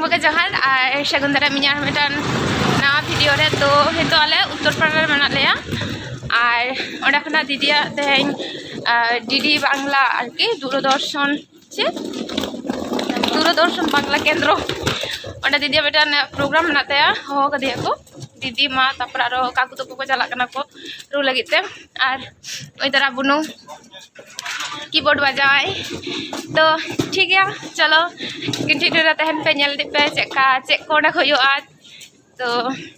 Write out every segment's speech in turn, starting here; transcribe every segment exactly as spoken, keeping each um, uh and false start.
ᱵᱚᱜᱮ ᱡᱚᱦᱟᱨ ᱟᱨ ᱥᱟᱹᱜᱩᱱ ᱫᱟᱨᱟᱢ ᱤᱧᱟᱹᱜ ᱢᱤᱫᱴᱟᱝ ᱱᱟᱣᱟ ᱵᱷᱤᱰᱤᱭᱳ ᱨᱮ᱾ ᱛᱚ ᱱᱤᱛᱚᱜ ᱟᱞᱮ ᱩᱛᱛᱚᱨ ᱯᱟᱲᱟ ᱨᱮ ᱢᱮᱱᱟᱜ ᱞᱮᱭᱟ ᱟᱨ ᱚᱸᱰᱮ ᱠᱷᱚᱱᱟᱜ ᱫᱤᱫᱤᱭᱟᱜ ᱛᱮᱦᱮᱧ ᱰᱤᱰᱤ ᱵᱟᱝᱞᱟ ᱟᱨᱠᱤ ᱫᱩᱨᱚᱫᱚᱨᱥᱚᱱ ᱪᱮᱫ ᱫᱩᱨᱚᱫᱚᱨᱥᱚᱱ ᱵᱟᱝᱞᱟ ᱠᱮᱱᱫᱨᱚ, ᱚᱸᱰᱮ ᱫᱤᱫᱤᱭᱟᱜ ᱢᱤᱫᱴᱟᱝ ᱯᱨᱳᱜᱨᱟᱢ ᱢᱮᱱᱟᱜ ᱛᱟᱭᱟ᱾ ᱦᱚᱦᱚ ᱠᱟᱫᱮᱭᱟ ᱠᱚ ᱫᱤᱫᱤ, ᱢᱟ, ᱛᱟᱨᱯᱚᱨ ᱟᱨᱚ ᱠᱟᱠᱩ ᱛᱟᱠᱚ ᱠᱚ ᱪᱟᱞᱟᱜ ᱠᱟᱱᱟ ᱠᱚ ᱨᱩ ᱞᱟᱹᱜᱤᱫ ᱛᱮ᱾ ᱟᱨ ᱩᱱᱤ ᱫᱟᱨᱟ ᱵᱩᱱᱩ ᱠᱤᱵᱳᱨᱰ ᱵᱟᱡᱟᱣᱟᱭ᱾ ᱛᱚ ᱴᱷᱤᱠ ᱜᱮᱭᱟ, ᱪᱚᱞᱚ continue ᱨᱮ ᱛᱟᱦᱮᱱ ᱯᱮ, ᱧᱮᱞ ᱤᱫᱤ ᱯᱮ ᱪᱮᱫ ᱠᱟ ᱪᱮᱫ ᱠᱚ ᱚᱸᱰᱮ ᱦᱩᱭᱩᱜᱼᱟ᱾ ᱛᱚ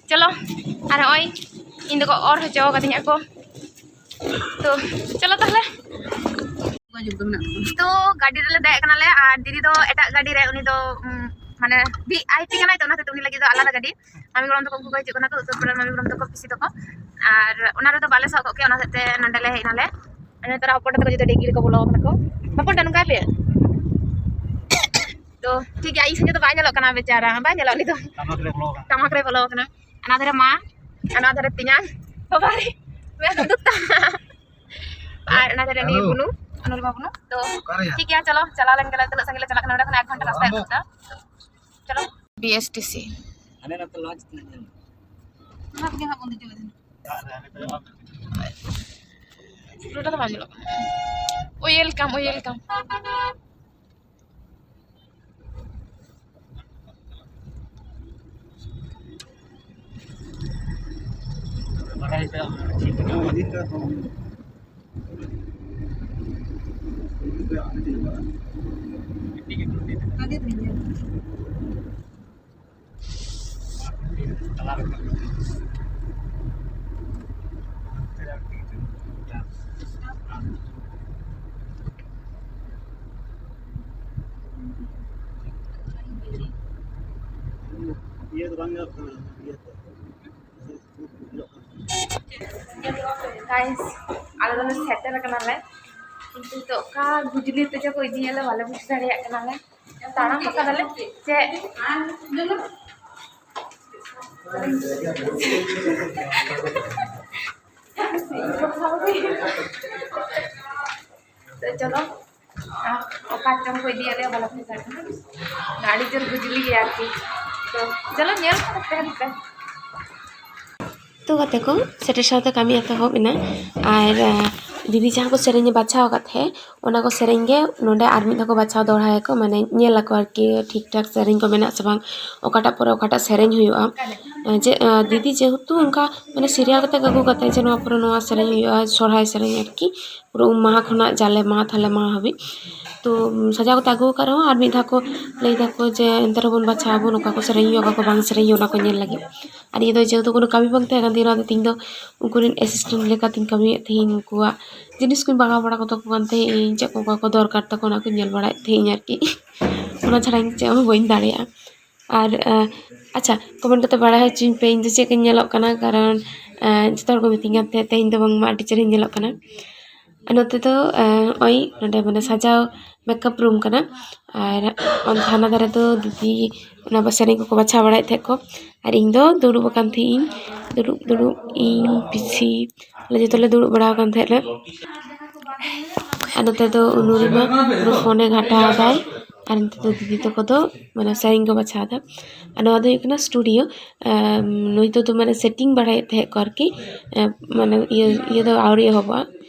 ᱪᱚᱞᱚ, ᱟᱨ ᱱᱚᱜᱼᱚᱭ ᱤᱧ ᱫᱚᱠᱚ ᱚᱨ ᱦᱚᱪᱚ ᱠᱟᱫᱤᱧᱟ ᱠᱚ᱾ ᱛᱚ ᱪᱚᱞᱚ ᱛᱟᱦᱞᱮ᱾ ᱛᱚ ᱜᱟᱹᱰᱤ ᱨᱮᱞᱮ ᱫᱮᱡ ᱠᱟᱱᱟᱞᱮ ᱟᱨ ᱫᱤᱫᱤ ᱫᱚ ᱮᱴᱟᱜ ᱜᱟᱹᱰᱤ ᱨᱮ, ᱩᱱᱤ ᱫᱚ ᱩᱢ, ᱢᱟᱱᱮ ᱵᱷᱤ ᱟᱭ ᱯᱤ ᱠᱟᱱᱟᱭ, ᱛᱚ ᱚᱱᱟ ᱦᱚᱛᱮᱡ ᱛᱮ ᱩᱱᱤ ᱞᱟᱹᱜᱤᱫ ᱫᱚ ᱟᱞᱟᱫᱟ ᱜᱟᱹᱰᱤ᱾ ᱢᱟᱢᱤ ᱜᱚᱲᱚᱢ ᱛᱟᱠᱚ ᱩᱱᱠᱩ ᱠᱚ ᱦᱤᱡᱩᱜ ᱠᱟᱱᱟ ᱠᱚ, ᱩᱛᱛᱚᱨ ᱯᱟᱲᱟ ᱢᱟᱢᱤ ᱜᱚᱲᱚᱢ ᱛᱟᱠᱚ ᱯᱤᱥᱤ ᱛᱟᱠᱚ᱾ ᱟᱨ ᱚᱱᱟ ᱨᱮᱫᱚ ᱵᱟᱞᱮ ᱥᱟᱦᱚᱵ ᱠᱚᱜ ᱠᱮᱭᱟ, ᱚᱱᱟ ᱦᱚᱛᱮᱡ ᱛᱮ ᱱᱚᱸᱰᱮ ᱞᱮ ᱦᱮᱡ ᱱᱟᱞᱮ᱾ ᱟᱨ ᱱᱮᱛᱟᱨ ᱦᱚᱯᱚᱱ ᱛᱟᱠᱚ ᱡᱩᱫᱤ ᱰᱤᱜᱽᱨᱤ ᱨᱮᱠᱚ ᱵᱚᱞᱚ ᱠᱟᱱᱟ ᱠᱚ, ᱦᱚᱯᱚᱱ ᱱᱚᱝᱠᱟᱭ ᱯᱮ᱾ ᱛᱚ ᱴᱷᱤᱠ ᱜᱮᱭᱟ, ᱤᱧ ᱥᱚᱸᱜᱮ ᱫᱚ ᱵᱟᱭ ᱧᱮᱞᱚᱜ ᱠᱟᱱᱟ ᱵᱮᱪᱟᱨᱟ, ᱵᱟᱭ ᱧᱮᱞᱚᱜ ᱩᱱᱤ ᱫᱚ᱾ ᱴᱟᱢᱟᱠ ᱨᱮ ᱵᱚᱞᱚ ᱠᱟᱱᱟ᱾ ᱴᱟᱢᱟᱠ ᱨᱮ ᱵᱚᱞᱚ ᱠᱟᱱᱟ᱾ ᱚᱱᱟ ᱫᱷᱟᱨᱮ ᱢᱟ, ᱟᱨ ᱚᱱᱟ ᱫᱷᱟᱨᱮ ᱛᱮᱧᱟᱝ, ᱵᱟᱵᱟ ᱨᱮ, ᱢᱮ ᱫᱩᱫᱩᱜ ᱛᱟᱢᱟ᱾ ᱟᱨ ᱚᱱᱟ ᱫᱷᱟᱨᱮ ᱱᱤᱭᱟᱹ ᱦᱮᱞᱳ᱾ ᱵᱩᱱᱩ, ᱚᱱᱩᱨᱤᱢᱟ ᱵᱩᱱᱩ᱾ ᱛᱚ ᱚᱠᱟᱨᱮᱭᱟ? ᱴᱷᱤᱠ ᱜᱮᱭᱟ, ᱪᱚᱞᱚ ᱪᱟᱞᱟᱣ ᱞᱮᱱ ᱜᱮᱞᱮ᱾ ᱛᱤᱱᱟᱹᱜ ᱥᱟᱺᱜᱤᱧ ᱞᱮ ᱪᱟᱞᱟᱜ ᱠᱟᱱᱟ, ᱚᱸᱰᱮ ᱠᱷᱚᱱ ᱮᱠ ᱜᱷᱚᱱᱴᱟ ᱨᱟᱥᱛᱟ ᱟᱢ ᱫᱚ? ᱩᱫᱩᱜ ᱫᱟ᱾ ᱪᱚᱞᱚ᱾ B S T C. ᱦᱟᱱᱮ ᱱᱟᱛᱮ ᱞᱚᱡᱽ ᱛᱤᱱᱟᱹᱜ ᱡᱷᱟᱹᱞ? ᱚᱱᱟ ᱛᱮᱜᱮ ᱦᱟᱸᱜ ᱵᱚᱱ ᱫᱮᱡᱚᱜᱼᱟ᱾ ᱯᱩᱨᱟᱹᱴᱟ ᱫᱚ ᱵᱟᱝ ᱧᱮᱞᱚᱜ ᱠᱟᱱᱟ᱾ Welcome, welcome. ᱤᱭᱟᱹ ᱫᱚ ᱵᱟᱝ ᱧᱮᱞᱚᱜ ᱠᱟᱱᱟ, ᱤᱭᱟᱹ ᱛᱮ᱾ ᱜᱟᱭᱥ, ᱟᱞᱮ ᱫᱚᱞᱮ ᱥᱮᱴᱮᱨ ᱟᱠᱟᱱᱟᱞᱮ, ᱠᱤᱱᱛᱩ ᱱᱤᱛᱚᱜ ᱚᱠᱟ ᱜᱩᱡᱽᱞᱤ ᱛᱮᱪᱚ ᱠᱚ ᱤᱫᱤᱭᱟᱞᱮ, ᱵᱟᱞᱮ ᱵᱩᱡᱽ ᱫᱟᱲᱮᱭᱟᱜ ᱠᱟᱱᱟᱞᱮ᱾ ᱛᱟᱲᱟᱢ ᱟᱠᱟᱫᱟᱞᱮ ᱪᱮᱫ? ᱛᱚ ᱪᱚᱞᱚ, ᱟᱨ ᱚᱠᱟ ᱪᱚᱝ ᱠᱚ ᱤᱫᱤᱭᱟᱞᱮᱭᱟ, ᱵᱟᱞᱮ ᱵᱩᱡᱽ ᱫᱟᱲᱮᱭᱟᱜ ᱠᱟᱱᱟ᱾ ᱟᱹᱰᱤ ᱡᱳᱨ ᱵᱩᱡᱽᱞᱤ ᱜᱮᱭᱟ ᱟᱨᱠᱤ᱾ ᱛᱚ ᱪᱚᱞᱚ ᱧᱮᱞ ᱠᱚ ᱛᱟᱦᱮᱱ ᱯᱮ᱾ ᱛᱚ ᱜᱟᱛᱮ ᱠᱚ, ᱥᱮᱴᱮᱨ ᱥᱟᱶᱛᱮ ᱠᱟᱹᱢᱤ ᱮᱛᱚᱦᱚᱵ ᱮᱱᱟ᱾ ᱟᱨ ᱟᱸ, ᱫᱤᱫᱤ ᱡᱟᱦᱟᱸ ᱠᱚ ᱥᱮᱨᱮᱧᱮ ᱵᱟᱪᱷᱟᱣ ᱟᱠᱟᱫ ᱛᱟᱦᱮᱸᱫ, ᱚᱱᱟ ᱠᱚ ᱥᱮᱨᱮᱧ ᱜᱮ ᱱᱚᱰᱮ ᱟᱨ ᱢᱤᱫ ᱫᱷᱟᱣ ᱠᱚ ᱵᱟᱪᱷᱟᱣ ᱫᱚᱦᱲᱟᱭᱟᱠᱚ, ᱢᱟᱱᱮ ᱧᱮᱞ ᱟᱠᱚ ᱟᱨᱠᱤ ᱴᱷᱤᱠ ᱴᱷᱟᱠ ᱥᱮᱨᱮᱧ ᱠᱚ ᱢᱮᱱᱟᱜ ᱥᱮ ᱵᱟᱝ, ᱚᱠᱟᱴᱟᱜ ᱯᱚᱨᱮ ᱚᱠᱟᱴᱟᱜ ᱥᱮᱨᱮᱧ ᱦᱩᱭᱩᱜᱼᱟ᱾ ᱡᱮ, ᱟᱸ, ᱫᱤᱫᱤ ᱡᱮᱦᱮᱛᱩ ᱚᱱᱠᱟ ᱢᱟᱱᱮ ᱥᱤᱨᱤᱭᱟᱞ ᱠᱟᱛᱮ ᱜᱮ ᱟᱹᱜᱩ ᱠᱟᱛᱮ ᱡᱮ ᱱᱚᱣᱟ ᱯᱚᱨᱮ ᱱᱚᱣᱟ ᱥᱮᱨᱮᱧ ᱦᱩᱭᱩᱜᱼᱟ, ᱥᱚᱨᱦᱟᱭ ᱥᱮᱨᱮᱧ ᱟᱨᱠᱤ, ᱯᱩᱨᱟᱹ ᱩᱢ ᱢᱟᱦᱟ ᱠᱷᱚᱱᱟᱜ ᱡᱟᱞᱮ ᱢᱟᱦᱟ, ᱛᱷᱟᱞᱮ ᱢᱟᱦᱟ ᱦᱟᱹᱵᱤᱡ᱾ ᱛᱚ, ᱩᱢ, ᱥᱟᱡᱟᱣ ᱠᱟᱛᱮ ᱟᱹᱜᱩ ᱟᱠᱟᱫ ᱨᱮᱦᱚᱸ ᱟᱨ ᱢᱤᱫ ᱫᱷᱟᱣ ᱠᱚ ᱞᱟᱹᱭ ᱫᱟᱠᱚ ᱡᱮ ᱮᱱᱛᱮ ᱨᱮᱦᱚᱸ ᱵᱚᱱ ᱵᱟᱪᱷᱟᱣ ᱟᱵᱚᱱ, ᱚᱠᱟ ᱠᱚ ᱥᱮᱨᱮᱧ ᱦᱩᱭᱩᱜᱼᱟ, ᱚᱠᱟ ᱠᱚ ᱵᱟᱝ ᱥᱮᱨᱮᱧ ᱦᱩᱭᱩᱜᱼᱟ, ᱚᱱᱟ ᱠᱚ ᱧᱮᱞ ᱞᱟᱹᱜᱤᱫ᱾ ᱟᱨ ᱤᱧ ᱫᱚ ᱡᱮᱦᱮᱛᱩ ᱠᱳᱱᱳ ᱠᱟᱹᱢᱤ ᱵᱟᱝ ᱛᱟᱦᱮᱸ ᱠᱟᱱ ᱛᱤᱧᱟᱹ, ᱚᱱᱟ ᱫᱚ ᱤᱧ ᱫᱚ ᱩᱱᱠᱩ ᱨᱮᱱ assistant ᱞᱮᱠᱟᱛᱤᱧ ᱠᱟᱹᱢᱤᱭᱮᱫ ᱛᱟᱦᱮᱸᱫ, ᱩᱱᱠᱩᱣᱟᱜ ᱡᱤᱱᱤᱥ ᱠᱚᱧ ᱵᱟᱜᱟᱣ ᱵᱟᱲᱟ ᱠᱚ ᱛᱟᱠᱚ ᱠᱟᱱ ᱛᱟᱦᱮᱸᱫ, ᱤᱧ ᱪᱮᱫ ᱠᱚ ᱚᱠᱟ ᱠᱚ ᱫᱚᱨᱠᱟᱨ ᱛᱟᱠᱚ, ᱚᱱᱟ ᱠᱚᱧ ᱧᱮᱞ ᱵᱟᱲᱟᱭᱮᱫ ᱛᱟᱦᱮᱸᱫ ᱟᱨᱠᱤ᱾ ᱚᱱᱟ ᱪᱷᱟᱲᱟ ᱤᱧ ᱪᱮᱫ ᱦᱚᱸ ᱵᱟᱹᱧ ᱫᱟᱲᱮᱭᱟᱜᱼᱟ᱾ ᱟᱨ, ᱟᱸ, ᱟᱪᱪᱷᱟ, comment ᱠᱟᱛᱮ ᱵᱟᱲᱟᱭ ᱦᱚᱪᱚᱧ ᱯᱮ, ᱤᱧ ᱫᱚ ᱪᱮᱫ ᱠᱚᱧ ᱧᱮᱞᱚᱜ ᱠᱟᱱᱟ, ᱠᱟᱨᱚᱱ, ᱟᱸ, ᱡᱚᱛᱚ ᱦᱚᱲ ᱠᱚ ᱢᱤᱛᱟᱹᱧ ᱠᱟᱱ ᱛᱟᱦᱮᱸᱫ ᱛᱮᱦᱮᱧ ᱫᱚ ᱵᱟᱝᱢᱟ ᱟᱹᱰᱤ ᱪᱮᱦᱨᱟᱧ ᱧᱮᱞᱚᱜ ᱠᱟᱱᱟ᱾ ᱟᱨ ᱱᱚᱛᱮ ᱫᱚ, ᱟᱸ, ᱱᱚᱜᱼᱚᱭ ᱱᱚᱰᱮ ᱢᱟᱱᱮ ᱥᱟᱡᱟᱣ makeup room ᱠᱟᱱᱟ᱾ ᱟᱨ ᱚᱱ-, ᱦᱟᱱᱟ ᱫᱷᱟᱨᱮ ᱫᱚ ᱫᱤᱫᱤ ᱚᱱᱟ ᱵᱟ-, ᱥᱮᱨᱮᱧ ᱠᱚᱠᱚ ᱵᱟᱪᱷᱟᱣ ᱵᱟᱲᱟᱭᱮᱫ ᱛᱟᱦᱮᱸᱫ ᱠᱚ᱾ ᱟᱨ ᱤᱧ ᱫᱚ ᱫᱩᱲᱩᱵ ᱟᱠᱟᱱ ᱛᱟᱦᱮᱸᱫ ᱤᱧ, ᱫᱩᱲᱩᱵ ᱫᱩᱲᱩᱵ ᱤᱧ ᱯᱤᱥᱤ, ᱟᱞᱮ ᱡᱚᱛᱚ ᱞᱮ ᱫᱩᱲᱩᱵ ᱵᱟᱲᱟ ᱟᱠᱟᱱ ᱛᱟᱦᱮᱸᱫ ᱞᱮ᱾ ᱟᱨ ᱱᱚᱛᱮ ᱫᱚ ᱱᱩᱨᱤᱢᱟ ᱯᱩᱨᱟᱹ ᱯᱷᱳᱱᱮ ᱜᱷᱟᱴᱟᱣ ᱮᱫᱟᱭ᱾ ᱟᱨ ᱱᱚᱛᱮ ᱫᱚ ᱫᱤᱫᱤ ᱛᱟᱠᱚ ᱫᱚ ᱢᱟᱱᱮ ᱥᱮᱨᱮᱧ ᱠᱚ ᱵᱟᱪᱷᱟᱣ ᱮᱫᱟ᱾ ᱟᱨ ᱱᱚᱣᱟ ᱫᱚ ᱦᱩᱭᱩᱜ ᱠᱟᱱᱟ studio᱾ ᱟᱢ, ᱱᱩᱭ ᱫᱚ, ᱫᱚ ᱢᱟᱱᱮ setting ᱵᱟᱲᱟᱭᱮᱫ ᱛᱟᱦᱮᱸᱫ ᱠᱚ ᱟᱨᱠᱤ᱾ ᱮ, ᱢᱟᱱᱮ ᱤᱭᱟᱹ, ᱤᱭᱟᱹ ᱫᱚ ᱟᱹᱣᱨᱤ ᱮᱦᱚᱵᱚᱜᱼᱟ᱾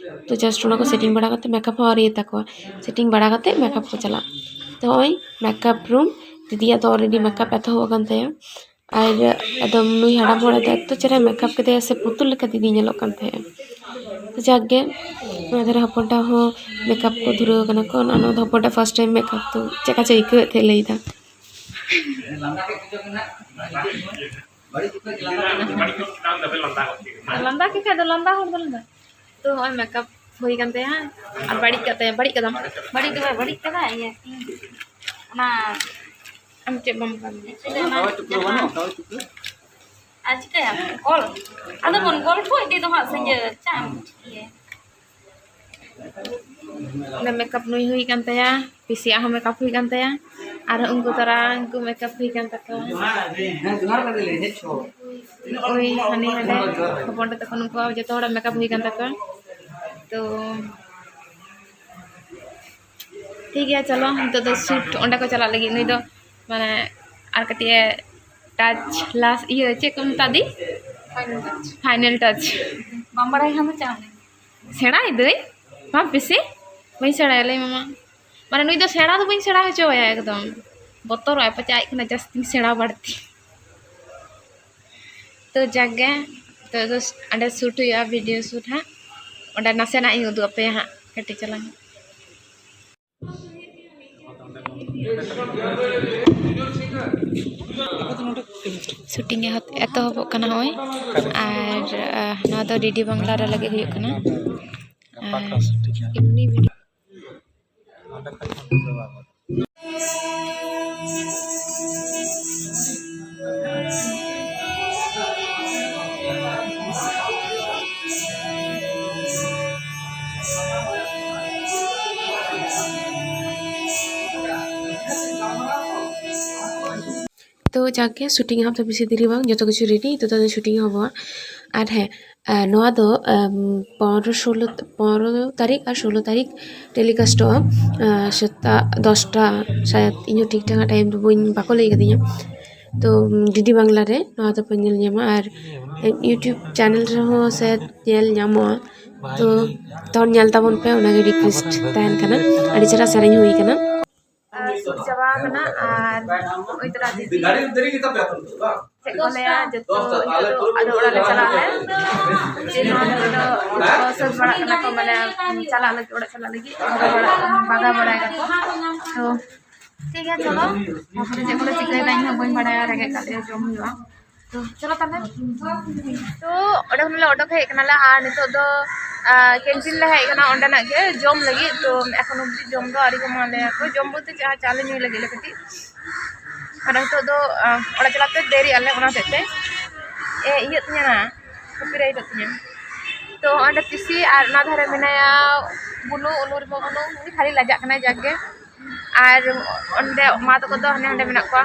ᱛᱚ just ᱚᱱᱟ ᱠᱚ setting ᱵᱟᱲᱟ ᱠᱟᱛᱮ, makeup ᱦᱚᱸ ᱟᱹᱣᱨᱤ ᱛᱟᱠᱚᱣᱟ, setting ᱵᱟᱲᱟ ᱠᱟᱛᱮ makeup ᱠᱚ ᱪᱟᱞᱟᱜᱼᱟ᱾ ᱛᱚ ᱱᱚᱜᱼᱚᱭ makeup room, ᱫᱤᱫᱤᱭᱟᱜ ᱫᱚ already makeup ᱮᱛᱚᱦᱚᱵ ᱟᱠᱟᱱ ᱛᱟᱭᱟ᱾ ᱟᱨ ᱮᱠᱫᱚᱢ ᱱᱩᱭ ᱦᱟᱲᱟᱢ ᱦᱚᱲ ᱫᱚ ᱮᱛᱚ ᱪᱮᱦᱨᱟ makeup ᱠᱮᱫᱮᱭᱟ ᱥᱮ, ᱯᱩᱛᱩᱞ ᱞᱮᱠᱟ ᱫᱤᱫᱤ ᱧᱮᱞᱚᱜ ᱠᱟᱱ ᱛᱟᱦᱮᱸᱜᱼᱟ᱾ ᱛᱚ ᱡᱟᱠ ᱜᱮ, ᱱᱚᱣᱟ ᱫᱷᱟᱨᱮ ᱦᱚᱯᱚᱱᱴᱟ ᱦᱚᱸ makeup ᱠᱚ ᱫᱷᱩᱨᱟᱹᱣ ᱠᱟᱱᱟ ᱠᱚ᱾ ᱚᱱᱟ, ᱱᱚᱣᱟ ᱫᱚ ᱦᱚᱯᱚᱱᱴᱟ first time makeup, ᱛᱚ ᱪᱮᱫ ᱞᱮᱠᱟ ᱪᱚ ᱟᱹᱭᱠᱟᱹᱣᱮᱫ ᱛᱟᱦᱮᱸᱫ ᱞᱟᱹᱭᱫᱟ᱾ ᱞᱟᱸᱫᱟ ᱠᱮᱫ ᱠᱷᱟᱡ ᱫᱚ ᱞᱟᱸᱫᱟ ᱦᱚᱲ ᱫᱚ ᱞᱟᱸᱫᱟ᱾ ᱛᱚ ᱦᱚᱸᱜᱼᱚᱭ makeup ᱦᱩᱭ ᱠᱟᱱ ᱛᱟᱭᱟ᱾ ᱟᱨ ᱵᱟᱹᱲᱤᱡ ᱠᱟᱜ ᱛᱟᱭᱟ, ᱵᱟᱹᱲᱤᱡ ᱠᱟᱫᱟᱢ? ᱵᱟᱹᱲᱤᱡ ᱫᱚ ᱵᱟᱭ ᱵᱟᱹᱲᱤᱡ ᱠᱟᱫᱟ, ᱤᱭᱟᱹ, ᱚᱱᱟ ᱟᱢ ᱪᱮᱫ ᱵᱟᱢ ᱠᱟᱹᱢᱤᱭᱟ? ᱚᱱᱟ ᱡᱟᱦᱟᱸ ᱟᱨ ᱪᱤᱠᱟᱹᱭᱟᱢ? ᱚᱞ? ᱟᱫᱚ ᱵᱚᱱ ᱜᱚᱞᱯᱷᱚ ᱤᱫᱤ ᱫᱚ ᱦᱟᱸᱜ ᱥᱤᱸᱜᱟᱹ, ᱪᱮᱫ ᱮᱢ ᱪᱤᱠᱟᱹᱭᱟ? ᱚᱱᱟ makeup ᱱᱩᱭ ᱦᱩᱭ ᱠᱟᱱ ᱛᱟᱭᱟ, ᱯᱤᱥᱤᱭᱟᱜ ᱦᱚᱸ makeup ᱦᱩᱭ ᱠᱟᱱ ᱛᱟᱭᱟ, ᱟᱨ ᱩᱱᱠᱩ ᱛᱟᱨᱟ ᱩᱱᱠᱩ makeup ᱦᱩᱭ ᱠᱟᱱ ᱛᱟᱠᱚᱣᱟ᱾ ᱦᱮᱸ, ᱡᱚᱦᱟᱨ ᱜᱮ ᱞᱟᱹᱭ ᱦᱮᱡ ᱠᱚ᱾ ᱳᱭ ᱦᱟᱹᱱᱤ ᱦᱟᱸᱰᱮ ᱦᱚᱯᱚᱱ ᱛᱟᱠᱚ ᱱᱩᱠᱩᱣᱟᱜ ᱡᱚᱛᱚ ᱦᱚᱲᱟᱜ makeup ᱦᱩᱭ ᱠᱟᱱ ᱛᱟᱠᱚᱣᱟ᱾ ᱛᱚ ᱴᱷᱤᱠ ᱜᱮᱭᱟ, ᱪᱚᱞᱚ ᱱᱤᱛᱚᱜ ᱫᱚ shoot ᱚᱸᱰᱮ ᱠᱚ ᱪᱟᱞᱟᱜ ᱞᱟᱹᱜᱤᱫ᱾ ᱱᱩᱭ ᱫᱚ ᱢᱟᱱᱮ ᱟᱨ ᱠᱟᱹᱴᱤᱡ ᱮ ᱴᱟᱪ ᱞᱟᱥ, ᱤᱭᱟᱹ, ᱪᱮᱫ ᱠᱚ ᱢᱮᱛᱟ ᱫᱤ? Final touch. ᱵᱟᱢ ᱵᱟᱲᱟᱭ ᱠᱷᱟᱱ ᱫᱚ ᱪᱟᱞᱟᱜ ᱢᱮ᱾ ᱥᱮᱬᱟᱭ ᱫᱟᱹᱧ, ᱵᱟᱝ ᱯᱮᱥᱮ? ᱵᱟᱹᱧ ᱥᱮᱬᱟᱭᱟ, ᱞᱟᱹᱭ ᱢᱮ ᱢᱟ᱾ ᱢᱟᱱᱮ ᱱᱩᱭ ᱫᱚ ᱥᱮᱬᱟ ᱫᱚ ᱵᱟᱹᱧ ᱥᱮᱬᱟ ᱦᱚᱪᱚ ᱟᱭᱟ ᱮᱠᱫᱚᱢ᱾ ᱵᱚᱛᱚᱨᱚᱜ ᱟᱭ, ᱯᱟᱪᱮ ᱟᱡ ᱠᱷᱚᱱᱟᱜ ᱡᱟᱹᱥᱛᱤᱧ ᱥᱮᱬᱟ ᱵᱟᱹᱲᱛᱤ᱾ ᱛᱚ ᱡᱟᱠᱜᱮ, ᱛᱚ ᱫᱚ ᱚᱸᱰᱮ ᱥᱩᱴ ᱦᱩᱭᱩᱜᱼᱟ, ᱵᱷᱤᱰᱤᱭᱳ ᱥᱩᱴ ᱦᱟᱸᱜ᱾ ᱚᱸᱰᱮ ᱱᱟᱥᱮᱱᱟᱜ ᱤᱧ ᱩᱫᱩᱜ ᱟᱯᱮᱭᱟ ᱦᱟᱸᱜ ᱠᱟᱹᱴᱤᱡ ᱪᱟᱞᱟᱝ᱾ ᱥᱩᱴᱤᱝ ᱮᱦᱚᱵ, ᱮᱛᱚᱦᱚᱵᱚᱜ ᱠᱟᱱᱟ ᱱᱚᱜᱼᱚᱭ᱾ ᱟᱨ, ᱟᱦ, ᱱᱚᱣᱟ ᱫᱚ ᱰᱤᱰᱤ ᱵᱟᱝᱞᱟ ᱨᱮ ᱞᱟᱹᱜᱤᱫ ᱦᱩᱭᱩᱜ ᱠᱟᱱᱟ᱾ ᱟᱨ ᱮᱢᱱᱤ ᱵᱷᱤᱰᱤᱭᱳ᱾ ᱛᱚ ᱡᱟᱠ ᱜᱮ, ᱥᱩᱴᱤᱝ ᱮᱦᱚᱵ ᱫᱚ ᱵᱮᱥᱤ ᱫᱮᱨᱤ ᱵᱟᱝ, ᱡᱚᱛᱚ ᱠᱤᱪᱷᱩ ᱨᱮᱰᱤ, ᱱᱤᱛᱚᱜ ᱫᱚ ᱟᱫᱚ ᱥᱩᱴᱤᱝ ᱮᱦᱚᱵᱚᱜᱼᱟ᱾ ᱟᱨ ᱦᱮᱸ, ᱟᱨ ᱱᱚᱣᱟ ᱫᱚ, ᱟᱢ, ᱯᱚᱱᱨᱚ, ᱥᱳᱞᱳ, ᱯᱚᱱᱨᱚ ᱛᱟᱹᱨᱤᱠᱷ ᱟᱨ ᱥᱳᱞᱳ ᱛᱟᱹᱨᱤᱠᱷ ᱴᱮᱞᱤᱠᱟᱥᱴᱚᱜᱼᱟ, ᱟᱨ ᱥᱮᱛᱟᱜ ᱫᱚᱥᱴᱟ ᱥᱟᱭᱟᱫ, ᱤᱧᱦᱚᱸ ᱴᱷᱤᱠ ᱴᱷᱟᱠ ᱴᱟᱭᱤᱢ ᱫᱚ ᱵᱟᱹᱧ, ᱵᱟᱠᱚ ᱞᱟᱹᱭ ᱠᱟᱫᱤᱧᱟ᱾ ᱛᱚ, ᱰᱤᱰᱤ ᱵᱟᱝᱞᱟ ᱨᱮ ᱱᱚᱣᱟ ᱫᱚᱯᱮ ᱧᱮᱞ ᱧᱟᱢᱟ, ᱟᱨ YouTube ᱪᱮᱱᱮᱞ ᱨᱮᱦᱚᱸ ᱥᱮ ᱧᱮᱞ ᱧᱟᱢᱚᱜᱼᱟ᱾ ᱛᱚ, ᱛᱚ ᱧᱮᱞ ᱛᱟᱵᱚᱱ ᱯᱮ, ᱚᱱᱟᱜᱮ ᱨᱤᱠᱩᱭᱮᱥᱴ ᱛᱟᱦᱮᱱ ᱠᱟᱱᱟ᱾ ᱟᱹᱰᱤ ᱪᱮᱦᱨᱟ ᱥᱮᱨᱮᱧ ᱦᱩᱭ ᱠᱟᱱᱟ᱾ ᱟᱨ ᱥᱩᱨ ᱪᱟᱵᱟ ᱟᱠᱟᱱᱟ ᱟᱨ ᱳᱭ ᱛᱚᱨᱟ ᱫᱤᱫᱤ ᱪᱮᱫ ᱠᱚ ᱞᱟᱹᱭᱟ, ᱡᱚᱛᱚ ᱱᱤᱛᱚᱜ ᱫᱚ ᱟᱫᱚ ᱚᱲᱟᱜ ᱞᱮ ᱪᱟᱞᱟᱜ ᱟᱞᱮ᱾ ᱡᱮ ᱱᱚᱣᱟ ᱫᱷᱟᱨᱮ ᱫᱚ ᱠᱚ ᱥᱟᱹᱛ ᱵᱟᱲᱟᱜ ᱠᱟᱱᱟ ᱠᱚ, ᱢᱟᱱᱮ ᱪᱟᱞᱟᱜ ᱞᱟᱹᱜᱤᱫ, ᱚᱲᱟᱜ ᱪᱟᱞᱟᱜ ᱞᱟᱹᱜᱤᱫ ᱵᱟᱜᱟ ᱵᱟᱲᱟ-, ᱵᱟᱜᱟ ᱵᱟᱲᱟᱭ ᱫᱟᱠᱚ᱾ ᱛᱚ ᱴᱷᱤᱠ ᱜᱮᱭᱟ, ᱪᱚᱞᱚ, ᱛᱟᱨᱯᱚᱨᱮ ᱪᱮᱫ ᱠᱚᱞᱮ ᱪᱤᱠᱟᱹᱭᱮᱫᱟ ᱤᱧ ᱦᱚᱸ ᱵᱟᱹᱧ ᱵᱟᱲᱟᱭᱟ, ᱨᱮᱸᱜᱮᱡ ᱠᱟᱜ ᱞᱮᱭᱟ, ᱡᱚᱢ ᱦᱩᱭᱩᱜᱼᱟ᱾ ᱛᱚ ᱪᱚᱞᱚ ᱛᱟᱦᱞᱮ᱾ ᱛᱚ ᱚᱸᱰᱮ ᱠᱷᱚᱱ ᱞᱮ ᱚᱰᱚᱠ ᱦᱮᱡ ᱠᱟᱱᱟᱞᱮ ᱟᱨ ᱱᱤᱛᱚᱜ ᱫᱚ, ᱟᱸ, ᱠᱮᱱᱴᱤᱱ ᱞᱮ ᱦᱮᱡ ᱠᱟᱱᱟ ᱚᱸᱰᱮᱱᱟᱜ ᱜᱮ ᱡᱚᱢ ᱞᱟᱹᱜᱤᱫ᱾ ᱛᱚ ᱮᱠᱷᱚᱱ ᱚᱵᱫᱤ ᱡᱚᱢ ᱫᱚ ᱟᱹᱣᱨᱤ ᱠᱚ ᱮᱢᱟ ᱞᱮᱭᱟ ᱠᱚ, ᱡᱚᱢ ᱵᱚᱞᱛᱮ ᱪᱟ, ᱪᱟ ᱞᱮ ᱧᱩᱭ ᱞᱟᱹᱜᱤᱫ ᱞᱮ ᱠᱟᱹᱴᱤᱡ᱾ ᱟᱨ ᱱᱤᱛᱚᱜ ᱫᱚ, ᱟᱸ, ᱚᱲᱟᱜ ᱪᱟᱞᱟᱜ ᱛᱮ ᱫᱮᱨᱤᱜ ᱟᱞᱮ, ᱚᱱᱟ ᱦᱚᱛᱮᱡ ᱛᱮ, ᱮ, ᱤᱭᱟᱹᱜ ᱛᱤᱧᱟᱹ ᱱᱟ, ᱠᱚᱯᱤᱨᱟᱭᱤᱴᱚᱜ ᱛᱤᱧᱟᱹ᱾ ᱛᱚ ᱚᱸᱰᱮ ᱯᱤᱥᱤ ᱟᱨ ᱚᱱᱟ ᱫᱷᱟᱨᱮ ᱢᱮᱱᱟᱭᱟ ᱵᱩᱱᱩ, ᱩᱱᱩᱨ ᱢᱟ ᱵᱩᱱᱩ, ᱩᱱᱤ ᱠᱷᱟᱹᱞᱤ ᱞᱟᱡᱟᱜ ᱠᱟᱱᱟᱭ ᱡᱟᱠ ᱜᱮ᱾ ᱟᱨ ᱚᱸᱰᱮ ᱢᱟ ᱛᱟᱠᱚ ᱫᱚ ᱦᱟᱸᱰᱮ ᱱᱟᱸᱰᱮ ᱢᱮᱱᱟᱜ ᱠᱚᱣᱟ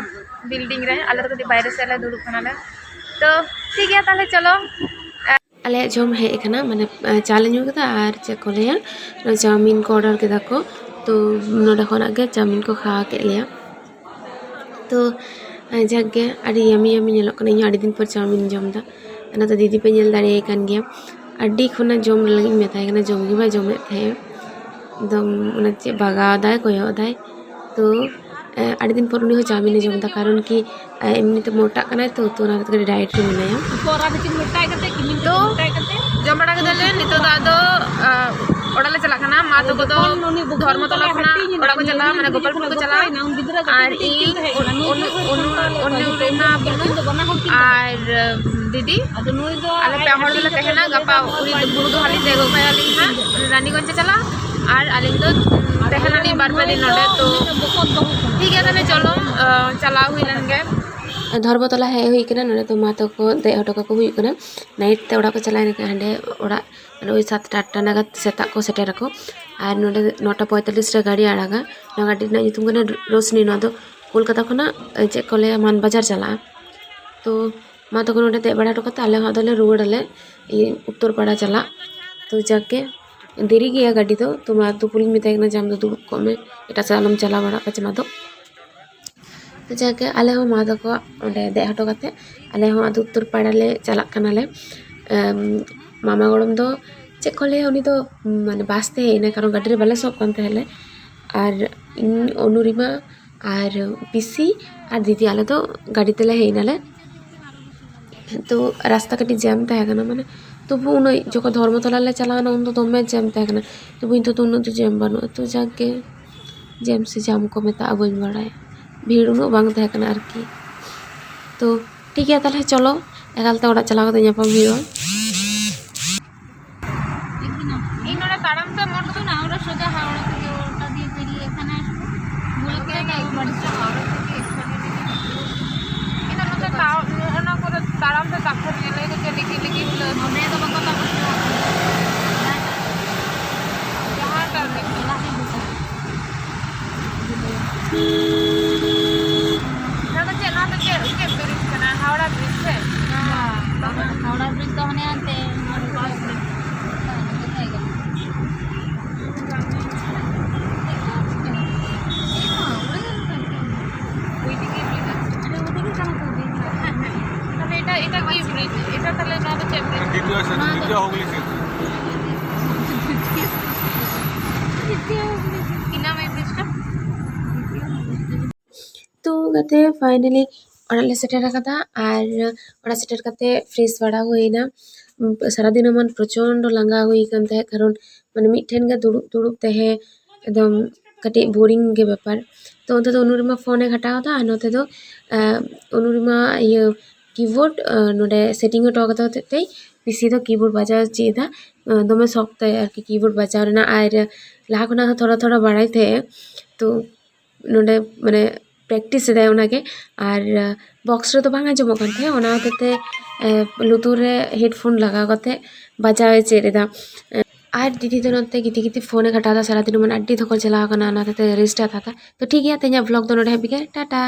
ᱵᱤᱞᱰᱤᱝ ᱨᱮ, ᱟᱞᱮ ᱫᱚ ᱠᱟᱹᱴᱤᱡ ᱵᱟᱭᱨᱮ ᱥᱮᱫ ᱞᱮ ᱫᱩᱲᱩᱵ ᱠᱟᱱᱟᱞᱮ᱾ ᱛᱚ ᱴᱷᱤᱠ ᱜᱮᱭᱟ ᱛᱟᱦᱞᱮ, ᱪᱚᱞᱚ᱾ ᱟᱞᱮᱭᱟᱜ ᱡᱚᱢ ᱦᱮᱡ ᱟᱠᱟᱱᱟ, ᱢᱟᱱᱮ, ᱪᱟ ᱞᱮ ᱧᱩ ᱠᱮᱫᱟ ᱟᱨ ᱪᱮᱫ ᱠᱚ ᱞᱟᱹᱭᱟ, ᱪᱟᱣᱢᱤᱱ ᱠᱚ ᱚᱰᱟᱨ ᱠᱮᱫᱟ ᱠᱚ᱾ ᱛᱚ ᱱᱚᱰᱮ ᱠᱷᱚᱱᱟᱜ ᱜᱮ ᱪᱟᱣᱢᱤᱱ ᱠᱚ ᱠᱷᱟᱣᱟ ᱠᱮᱫ ᱞᱮᱭᱟ᱾ ᱛᱚ ᱡᱟᱠ ᱜᱮ, ᱟᱹᱰᱤ ᱭᱟᱢᱤ ᱭᱟᱢᱤ ᱧᱮᱞᱚᱜ ᱠᱟᱱᱟ᱾ ᱤᱧ ᱦᱚᱸ ᱟᱹᱰᱤ ᱫᱤᱱ ᱯᱚᱨ ᱪᱟᱣᱢᱤᱱ ᱡᱚᱢ ᱮᱫᱟ᱾ ᱚᱱᱟ ᱫᱚ ᱫᱤᱫᱤ ᱯᱮ ᱧᱮᱞ ᱫᱟᱲᱮᱭᱟᱭ ᱠᱟᱱ ᱜᱮᱭᱟ, ᱟᱹᱰᱤ ᱠᱷᱚᱱᱟᱜ ᱡᱚᱢ ᱞᱟᱹᱜᱤᱫ ᱤᱧ ᱢᱮᱛᱟᱭ ᱠᱟᱱᱟ, ᱡᱚᱢ ᱜᱮ ᱵᱟᱭ ᱡᱚᱢᱮᱫ ᱛᱟᱦᱮᱸᱜᱼᱟ᱾ ᱮᱠᱫᱚᱢ ᱚᱱᱟ ᱪᱮᱫ ᱵᱟᱜᱟᱣ ᱫᱟᱭ, ᱠᱚᱭᱚᱜ ᱫᱟᱭ᱾ ᱛᱚ ᱟᱹᱰᱤ ᱫᱤᱱ ᱯᱚᱨ ᱩᱱᱤ ᱦᱚᱸ ᱪᱟᱣᱢᱤᱱᱮ ᱡᱚᱢ ᱮᱫᱟ, ᱠᱟᱨᱚᱱ ᱠᱤ ᱮᱢᱱᱤ ᱛᱮ ᱢᱚᱴᱟᱜ ᱠᱟᱱᱟᱭ ᱛᱚ, ᱛᱚ ᱚᱱᱟ ᱠᱷᱟᱹᱛᱤᱨ ᱰᱟᱭᱮᱴ ᱨᱮ ᱢᱮᱱᱟᱭᱟ᱾ ᱛᱚ ᱡᱚᱢ ᱵᱟᱲᱟ ᱠᱮᱫᱟᱞᱮ, ᱱᱤᱛᱚᱜ ᱫᱚ ᱟᱫᱚ ᱚᱲᱟᱜ ᱞᱮ ᱪᱟᱞᱟᱜ ᱠᱟᱱᱟ᱾ ᱢᱟ ᱛᱟᱠᱚ ᱫᱚ ᱫᱷᱚᱨᱢᱚᱛᱚᱞᱟ ᱠᱷᱚᱱᱟᱜ ᱚᱲᱟᱜ ᱠᱚ ᱪᱟᱞᱟᱜᱼᱟ, ᱢᱟᱱᱮ ᱜᱳᱯᱟᱞᱯᱩᱨ ᱠᱚ ᱪᱟᱞᱟᱜᱼᱟ᱾ ᱟᱨ ᱤᱧ ᱩᱱ- ᱩᱱ- ᱩᱱ- ᱩᱱᱤ ᱨᱮᱱ ᱵᱟᱹᱦᱩ ᱟᱨ ᱫᱤᱫᱤ, ᱟᱞᱮ ᱯᱮ ᱦᱚᱲ ᱫᱚᱞᱮ ᱛᱟᱦᱮᱱᱟ᱾ ᱜᱟᱯᱟ ᱩᱱᱤ ᱵᱩᱨᱩ ᱫᱚ ᱦᱟᱸᱜ ᱞᱤᱧ ᱟᱹᱜᱩ ᱠᱟᱭᱟ ᱞᱤᱧ ᱦᱟᱸᱜ, ᱨᱟᱱᱤᱜᱚᱸᱡᱽ ᱮ ᱪᱟᱞᱟᱜᱼᱟ᱾ ᱟᱨ ᱟᱹᱞᱤᱧ ᱫᱚ ᱛᱟᱦᱮᱱᱟᱞᱤᱧ ᱵᱟᱨ ᱯᱮ ᱫᱤᱱ ᱱᱚᱰᱮ᱾ ᱛᱚ ᱴᱷᱤᱠ ᱜᱮᱭᱟ, ᱛᱟᱦᱞᱮ ᱪᱚᱞᱚ, ᱪᱟᱞᱟᱣ ᱦᱩᱭ ᱞᱮᱱ ᱜᱮ᱾ ᱫᱷᱚᱨᱢᱚᱛᱚᱞᱟ ᱦᱮᱡ ᱦᱩᱭ ᱠᱟᱱᱟ᱾ ᱱᱚᱰᱮ ᱫᱚ ᱢᱟ ᱛᱟᱠᱚ ᱫᱮᱡ ᱦᱚᱴᱚ ᱠᱟᱠᱚ ᱦᱩᱭᱩᱜ ᱠᱟᱱᱟ᱾ ᱱᱟᱭᱤᱴ ᱛᱮ ᱚᱲᱟᱜ ᱠᱚ ᱪᱟᱞᱟᱜᱼᱟ, ᱮᱱᱠᱷᱟᱱ ᱦᱟᱸᱰᱮ ᱚᱲᱟᱜ ᱳᱭ ᱥᱟᱛᱴᱟ ᱟᱴᱴᱟ ᱱᱟᱜᱟᱫ ᱥᱮᱛᱟᱜ ᱠᱚ ᱥᱮᱴᱮᱨᱟᱠᱚ᱾ ᱟᱨ ᱱᱚᱰᱮ ᱱᱚᱴᱟ ᱯᱚᱸᱭᱛᱟᱞᱞᱤᱥ ᱨᱮ ᱜᱟᱹᱰᱤ ᱟᱲᱟᱜᱟ᱾ ᱱᱚᱣᱟ ᱜᱟᱹᱰᱤ ᱨᱮᱱᱟᱜ ᱧᱩᱛᱩᱢ ᱠᱟᱱᱟ ᱨᱳᱥᱱᱤ᱾ ᱱᱚᱣᱟ ᱫᱚ ᱠᱳᱞᱠᱟᱛᱟ ᱠᱷᱚᱱᱟᱜ, ᱪᱮᱫ ᱠᱚ ᱞᱟᱹᱭᱟ, ᱢᱟᱱ ᱵᱟᱡᱟᱨ ᱪᱟᱞᱟᱜᱼᱟ᱾ ᱛᱚ ᱢᱟ ᱛᱟᱠᱚ ᱱᱚᱰᱮ ᱫᱮᱡ ᱵᱟᱲᱟ ᱦᱚᱴᱚ ᱠᱟᱛᱮ ᱟᱞᱮ ᱦᱚᱸ ᱟᱫᱚᱞᱮ ᱨᱩᱣᱟᱹᱲᱟᱞᱮ ᱩᱛᱛᱚᱨ ᱯᱟᱲᱟ ᱪᱟᱞᱟᱜ᱾ ᱛᱚ ᱡᱟᱠ ᱜᱮ, ᱫᱮᱨᱤ ᱜᱮᱭᱟ ᱜᱟᱹᱰᱤ ᱫᱚ᱾ ᱛᱚ ᱢᱟ ᱫᱩᱯᱩᱞᱤᱧ ᱢᱮᱛᱟᱭ ᱠᱟᱱᱟ ᱡᱮ ᱟᱢ ᱫᱚ ᱫᱩᱲᱩᱵ ᱠᱚᱜ ᱢᱮ, ᱮᱴᱟᱜ ᱥᱮᱫ ᱟᱞᱚᱢ ᱪᱟᱞᱟᱣ ᱵᱟᱲᱟᱜ ᱯᱟᱪᱮ ᱢᱟ ᱫᱚ᱾ ᱛᱚ ᱡᱟᱠ ᱜᱮ, ᱟᱞᱮ ᱦᱚᱸ ᱢᱟ ᱛᱟᱠᱚ ᱚᱸᱰᱮ ᱫᱮᱡ ᱦᱚᱴᱚ ᱠᱟᱛᱮ ᱟᱞᱮ ᱦᱚᱸ ᱟᱫᱚ ᱩᱛᱛᱚᱨ ᱯᱟᱲᱟ ᱞᱮ ᱪᱟᱞᱟᱜ ᱠᱟᱱᱟᱞᱮ᱾ ᱮᱢ, ᱢᱟᱢᱟ ᱜᱚᱲᱚᱢ ᱫᱚ ᱪᱮᱫ ᱠᱚ ᱞᱟᱹᱭᱟ, ᱩᱱᱤ ᱫᱚ ᱢᱟᱱᱮ ᱵᱟᱥ ᱛᱮ ᱦᱮᱡ ᱮᱱᱟᱭ, ᱠᱟᱨᱚᱱ ᱜᱟᱹᱰᱤ ᱨᱮ ᱵᱟᱞᱮ ᱥᱟᱵ ᱠᱟᱱ ᱛᱟᱦᱮᱸᱫ ᱞᱮ᱾ ᱟᱨ ᱤᱧ, ᱚᱱᱩᱨᱤᱢᱟ ᱟᱨ ᱯᱤᱥᱤ ᱟᱨ ᱫᱤᱫᱤ, ᱟᱞᱮ ᱫᱚ ᱜᱟᱹᱰᱤ ᱛᱮᱞᱮ ᱦᱮᱡ ᱮᱱᱟᱞᱮ᱾ ᱛᱚ ᱨᱟᱥᱛᱟ ᱠᱟᱹᱴᱤᱡ ᱡᱮᱢ ᱛᱟᱦᱮᱸ ᱠᱟᱱᱟ, ᱢᱟᱱᱮ ᱛᱚᱵᱩ ᱩᱱᱟᱹᱜ, ᱡᱚᱠᱷᱚᱱ ᱫᱷᱚᱨᱢᱚᱛᱚᱞᱟ ᱞᱮ ᱪᱟᱞᱟᱣᱱᱟ ᱩᱱ ᱫᱚ ᱫᱚᱢᱮ ᱡᱮᱢ ᱛᱟᱦᱮᱸ ᱠᱟᱱᱟ, ᱛᱚᱵᱩ ᱱᱤᱛᱚᱜ ᱫᱚ ᱩᱱᱟᱹᱜ ᱫᱚ ᱡᱮᱢ ᱵᱟᱹᱱᱩᱜᱼᱟ᱾ ᱛᱚ ᱡᱟᱠ ᱜᱮ, ᱡᱮᱢ ᱥᱮ ᱡᱟᱢ ᱠᱚ ᱢᱮᱛᱟᱜᱼᱟ, ᱵᱟᱹᱧ ᱵᱟᱲᱟᱭᱟ, ᱵᱷᱤᱲ ᱩᱱᱟᱹᱜ ᱵᱟᱝ ᱛᱟᱦᱮᱸ ᱠᱟᱱᱟ ᱟᱨᱠᱤ᱾ ᱛᱚ ᱴᱷᱤᱠ ᱜᱮᱭᱟ, ᱛᱟᱦᱞᱮ ᱪᱚᱞᱚ ᱮᱠᱟᱞᱛᱮ ᱚᱲᱟᱜ ᱪᱟᱞᱟᱣ ᱠᱟᱛᱮ ᱧᱟᱯᱟᱢ ᱦᱩᱭᱩᱜᱼᱟ᱾ ᱤᱧ ᱱᱚᱰᱮ ᱛᱟᱲᱟᱢ ᱛᱮ ᱢᱚᱴ ᱫᱚ ᱱᱟ, ᱚᱸᱰᱮ ᱥᱚᱡᱟ ᱦᱟᱣᱲᱟ ᱛᱮᱜᱮ, ᱚᱴᱟ ᱫᱤᱭᱮ ᱵᱮᱨᱤᱭᱮ ᱠᱷᱟᱱᱮ ᱵᱚᱞᱮ ᱠᱮ ᱦᱟᱣᱲᱟ ᱛᱮᱜᱮ ᱤᱧ ᱫᱚ ᱱᱚᱛᱮ ᱛᱟᱲᱟᱢ, ᱚᱱᱟ ᱠᱚᱨᱮ ᱛᱟᱲᱟᱢ ᱛᱮ ᱛᱟᱠ ᱠᱷᱚᱱ ᱧᱮᱞ ᱦᱩᱭᱩᱜ ᱠᱟᱱᱟ, ᱞᱤᱜᱤ ᱞᱤᱜᱤ ᱦᱩᱞᱟᱹ᱾ ᱱᱚᱰᱮ ᱫᱚ ᱵᱟᱠᱚ ᱛᱟᱵ ᱦᱚᱪᱚᱣᱟᱜ ᱠᱟᱱᱟ᱾ ᱡᱟᱦᱟᱸᱴᱟᱜ ᱨᱮ᱾ ᱪᱟᱞᱟᱜ ᱜᱮ ᱵᱮᱥᱟ᱾ ᱱᱚᱣᱟ ᱫᱚ ᱪᱮᱫ, ᱱᱚᱣᱟ ᱫᱚ ᱪᱮᱫ, ᱪᱮᱫ ᱵᱨᱤᱡᱽ ᱠᱟᱱᱟ? ᱦᱟᱣᱲᱟ ᱵᱨᱤᱡᱽ ᱥᱮ? ᱵᱟᱝ, ᱵᱟᱝ, ᱦᱟᱣᱲᱟ ᱵᱨᱤᱡᱽ ᱫᱚ ᱦᱟᱱᱮ ᱚᱱᱟ ᱫᱚ ᱪᱮᱫ ᱯᱮ? ᱫᱤᱛᱤᱭᱚ ᱥᱮ ᱫᱤᱛᱤᱭᱚ ᱦᱩᱜᱽᱞᱤ ᱥᱮ? ᱫᱤᱛᱤᱭᱚ ᱦᱩᱜᱽᱞᱤ᱾ ᱛᱤᱱᱟᱹᱜ ᱮᱢ ᱵᱩᱡᱽ ᱠᱟᱜ? ᱛᱚ ᱜᱟᱛᱮ, finally ᱚᱲᱟᱜ ᱞᱮ ᱥᱮᱴᱮᱨ ᱟᱠᱟᱫᱟ᱾ ᱟᱨ ᱚᱲᱟᱜ ᱥᱮᱴᱮᱨ ᱠᱟᱛᱮ fresh ᱵᱟᱲᱟ ᱦᱩᱭᱱᱟ᱾ ᱩᱢ, ᱥᱟᱨᱟᱫᱤᱱ ᱮᱢᱚᱱ ᱯᱨᱚᱪᱚᱱᱰᱚ ᱞᱟᱸᱜᱟ ᱦᱩᱭ ᱟᱠᱟᱱ ᱛᱟᱦᱮᱸᱫ, ᱠᱟᱨᱚᱱ ᱢᱟᱱᱮ ᱢᱤᱫ ᱴᱷᱮᱱ ᱜᱮ ᱫᱩᱲᱩᱵ ᱫᱩᱲᱩᱵ ᱛᱟᱦᱮᱸ ᱮᱠᱫᱚᱢ ᱠᱟᱹᱴᱤᱡ boring ᱜᱮ ᱵᱮᱯᱟᱨ᱾ ᱛᱚ ᱚᱱᱛᱮ ᱫᱚ ᱚᱱᱩᱨᱤᱢᱟ ᱯᱷᱳᱱᱮ ᱜᱷᱟᱴᱟᱣ ᱮᱫᱟ, ᱟᱨ ᱱᱚᱛᱮ ᱫᱚ ᱟᱸ, ᱚᱱᱩᱨᱤᱢᱟ ᱤᱭᱟᱹ keyboard ᱟᱸ, ᱱᱚᱰᱮ setting ᱦᱚᱴᱚ ᱠᱟᱫᱟ ᱦᱚᱛᱮᱡ ᱛᱮ ᱯᱤᱥᱤ ᱫᱚ keyboard ᱵᱟᱡᱟᱣ ᱪᱮᱫ ᱮᱫᱟ᱾ ᱟᱸ, ᱫᱚᱢᱮ ᱥᱚᱠ ᱛᱟᱭ ᱟᱨᱠᱤ keyboard ᱵᱟᱡᱟᱣ ᱨᱮᱱᱟᱜ, ᱟᱨ ᱞᱟᱦᱟ ᱠᱷᱚᱱᱟᱜ ᱦᱚᱸ ᱛᱷᱚᱲᱟ ᱛᱷᱚᱲᱟ ᱵᱟᱲᱟᱭ ᱛᱟᱦᱮᱸᱜᱼᱟ᱾ ᱛᱚ ᱱᱚᱰᱮ ᱢᱟᱱᱮ practice ᱮᱫᱟᱭ ᱚᱱᱟᱜᱮ᱾ ᱟᱨ box ᱨᱮᱫᱚ ᱵᱟᱝ ᱟᱸᱡᱚᱢᱚᱜ ᱠᱟᱱ ᱛᱟᱦᱮᱸᱫ, ᱚᱱᱟ ᱦᱚᱛᱮᱡ ᱛᱮ ᱮ, ᱞᱩᱛᱩᱨ ᱨᱮ headphone ᱞᱟᱜᱟᱣ ᱠᱟᱛᱮ ᱵᱟᱡᱟᱣ ᱮ ᱪᱮᱫ ᱮᱫᱟ᱾ ᱮ, ᱟᱨ ᱫᱤᱫᱤ ᱫᱚ ᱱᱚᱛᱮ ᱜᱤᱛᱤ ᱜᱤᱛᱤ ᱯᱷᱳᱱ ᱮ ᱜᱷᱟᱴᱟᱣ ᱮᱫᱟ, ᱥᱟᱨᱟᱫᱤᱱ ᱢᱟᱱᱮ ᱟᱹᱰᱤ ᱫᱷᱚᱠᱚᱞ ᱪᱟᱞᱟᱣ ᱠᱟᱱᱟ, ᱚᱱᱟ ᱦᱚᱛᱮᱡ ᱛᱮ rest ᱮ ᱦᱟᱛᱟᱣ ᱮᱫᱟ᱾ ᱛᱚ ᱴᱷᱤᱠ ᱜᱮᱭᱟ, ᱛᱮᱦᱮᱧᱟᱜ vlog ᱫᱚ ᱱᱚᱰᱮ ᱦᱟᱹᱵᱤᱡ ᱜᱮ, ᱴᱟᱴᱟ᱾